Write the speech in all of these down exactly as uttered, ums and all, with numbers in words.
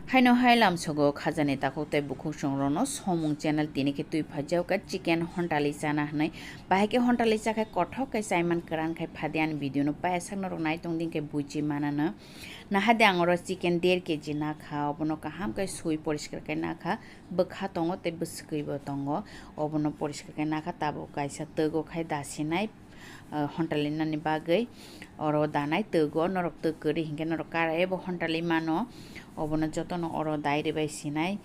Haino hai lamsogo khajani takhuk tei bukhuk chwng rono somung channel tini khe twi phaijak kha chicken hontali chana hwnwi. Bahai khe hontali chakhai kothok khe chaiman kwran khai phadi ani video no paisak norok nai tong ding khe buji manano. Nahadi ang oro chicken der kg nakha, obono kaham khe sui poriskar khe nakha, bwkha tongo tei bwswkwi bo tongo, obono poriskar khe nakha. Tabuk kaisa twgo khai dasinai, ah, hontali nani bagwi oro danai twgo, norok twk kwrwi hinkhe norok kara ebo hontali mano, obono jotono oro dai rwbai sinai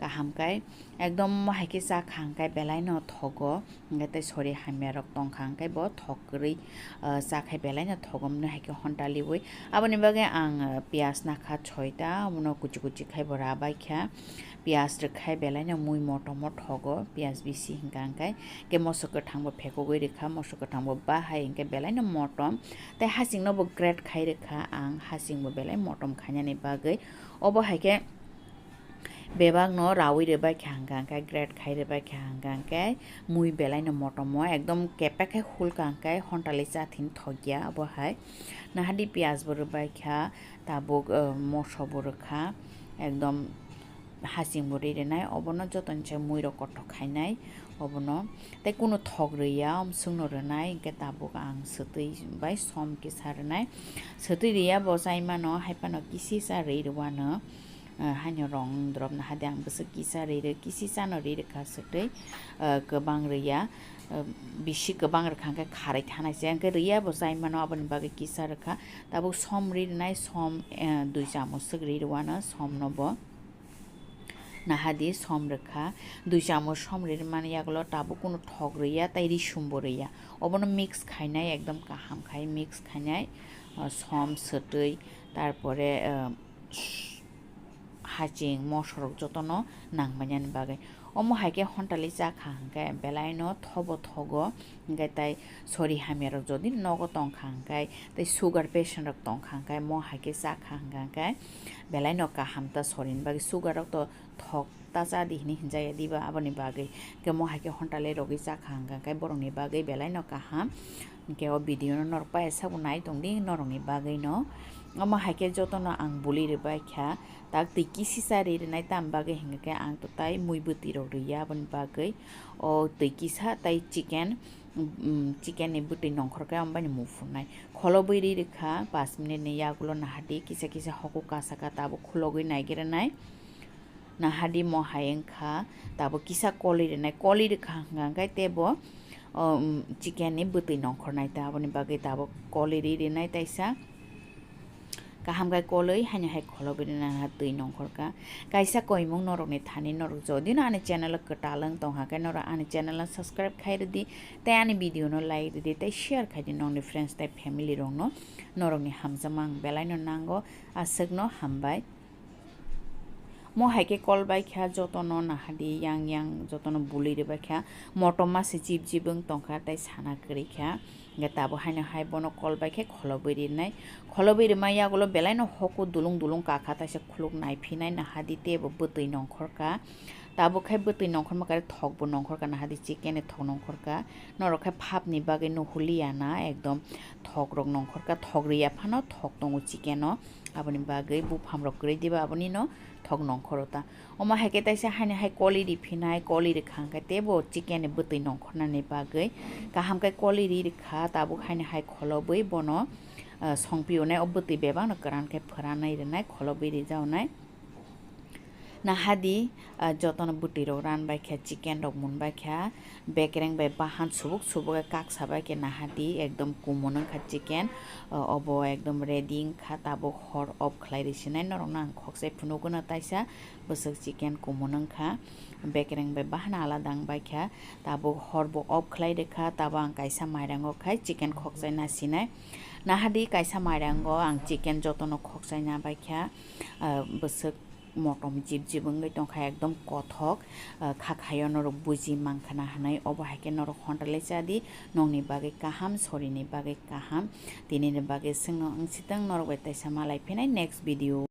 kaham khe, ekdom mo hai khe cha kha hwnkhe belai no thogo, hinkhe tei sori hamya rok tong kha hwnkhe bo thok kwrwi, ah, cha khai belai no thogo, mwnwi hai khe hontaliwi. Aboni bagwi ang, ah, piyaj nakha choita, obono kuchi kuchi khai bo rabai kha. Piyaj rwkha belai no mui motom o thogo, piyaj bisi hinkha hwnkhe, khe moso kwthang bo phekogwi rwkha, moso kwthang bo bahai hinkhe belai no motom, tei hasing no bo grate khai rwkha ang, hasing bo belai motom khainani bagwi. Obo hai khe bebak no rawi rwbai kha hwnkha hwnkhe, grate khai rwbai kha hwnkha hwnkhe, mui belai no motom o ekdom kepek khe hul kha hwnkhe hontali chathin thokya obo hai. Nahadi piyaj bo rwbai kha, tabuk, eh, moso bo rwkha, ekdom hasing bo ri rwnai, obono joto ni se mui rok kothok khainai, obono tei kunu thok rwya, omswk no rwnai, hinkhe tabuk ang swtwi bai som kisa rwnai, swtwi rwya bo chai mano, hai phano kisi cha rwi rwano, eh, haino rong drop nahadi ang bwswk kisa rwi rw, kisi cha no rwi rwkha swtwi, eh, kwbang rwya, eh, bisi kwbang rwkha hwnkhe kharwi thanai se, hinkhe rwya bo chai mano, aboni bagwi kisa rwkha. Tabuk som ri rwnai, som, eh, dui chamuchwk ri rwano, som no bo nahadi som rwkha, dui chamuch som ri rwmani yagulo tabuk kunu thok rwya tei risum bo rwya, obono mix khainai, ekdom kaham khai mix khainai, ah, som, swtwi, tarpore, ah, haching, moso rok jotono nangmani bagwi. Omo hai khe hontali cha kha hwnkhe belai no thobo thogo, hinkhe tei sori hamya rok jodi nogo tong kha hwnkhe tei sugar patient rok tong kha hwnkhe mo hai khe cha kha hwnkhe belai no kaham ta sori ni bagwi. Sugar rok to thok ta cha di hinwi hinjaya diba, aboni bagwi khe mo hai khe hontali rogwi cha kha hwnkhe borok ni bagwi belai no kaham. Hinkhe o video no norok paisa bo nai tong di norok ni bagwi no. Omo hai khe jotono ang buli rwbai kha, tak twi kisi cha ri rwnai, tam bagwi hinkhe ang to tai mui bwtwi rok rwya, aboni bagwi o twi kisa tai chicken, um, chicken ni bwtwi nongkhor khe, omo bai ni mufung nai kholobwi ri rwkha, pash minute ni yagulo nahadi kisa kisa hoku kasa ka tabuk khulogwi nai gere nai. Nahadi mo hai wngkha, tabuk kisa koli rwnai, koli rwkha hwnkha hwnkhe tei bo, um, chicken ni bwtwi nongkhor nai ta, aboni bagwi tabuk koli ri rwnai taisa. Kaham khe kolwi haino hai kholobwi rwna twi nongkhor kha. Kaisa koimung norok ni thani norok jodi no ani channel o kwtal wng tong kha khe norok ani channel no subscribe khai rwdi, tei ani video no like rwdi, tei share khai di nokni friends tei family rok no, norok ni hamjakma ang belai no nango, aswk no hambai. Mo hai khe kol bai kha jotono nahadi yang yang jotono buli rwbai kha, motom ma se jib jib wng tong kha tei sana kwrwi kha. Hinkhe tabuk haino hai bono kol bai khe kholobwi rinai. Kholobwi rwma yagulo belai no hoku dulung dulung ka kha, taisa khuluk nai phinai nahadi tei bo bwtwi nongkhor kha. Tabuk khai bwtwi nongkhorma kare thok bo nongkhor kha, nahadi chicken ni thok nongkhor kha. Norok khai phap ni bagwi nuhuli ya na, ekdom thok rok nongkhor kha, thok rwya phano thok tongo chicken o. Aboni bagwi buphang rok kwrwi diba aboni no thok nongkhoro ta. Omo hai khe taisa haino hai koli ri phinai, koli rwkha hwnkhe tei bo chicken ni bwtwi nongkhornani bagwi kaham khe koli ri rwkha, tabuk haino hai kholobwi bono, ah, songpi onai o bwtwi bebak no kwran khe phwranai rwnai, kholobwi rijak onai. Nahadi, ah, jotono bwtwi rok ran bai kha, chicken rok mun bai kha, bekereng bai bahan subuk subuk khe kaksa bai khe nahadi ekdom kumun wngkha chicken, ah, obo ekdom ready wngkha, tabuk hor off khlai rwsinai norokno ang khokse phunukgwno taisa bwswk chicken kumun wngkha, bekereng bai bahana alada wngbai kha, tabuk hor bo off khlai rwkha, tabuk ang kaisa mairango khai chicken khokchai nasinai, nahadi kaisa mairango ang chicken jotono khokchai nabai kha, ah, bwswk motom jib jib wngwi tongkha, ekdom kothok, ah, kha khaio norok buji mankha na hinwi, obo hai khe norok hontale cha di, nokni bagwi kaham, sorini bagwi kaham, tinini bagwi chwngno wngsitwng norok bai taisa malai phinai next video.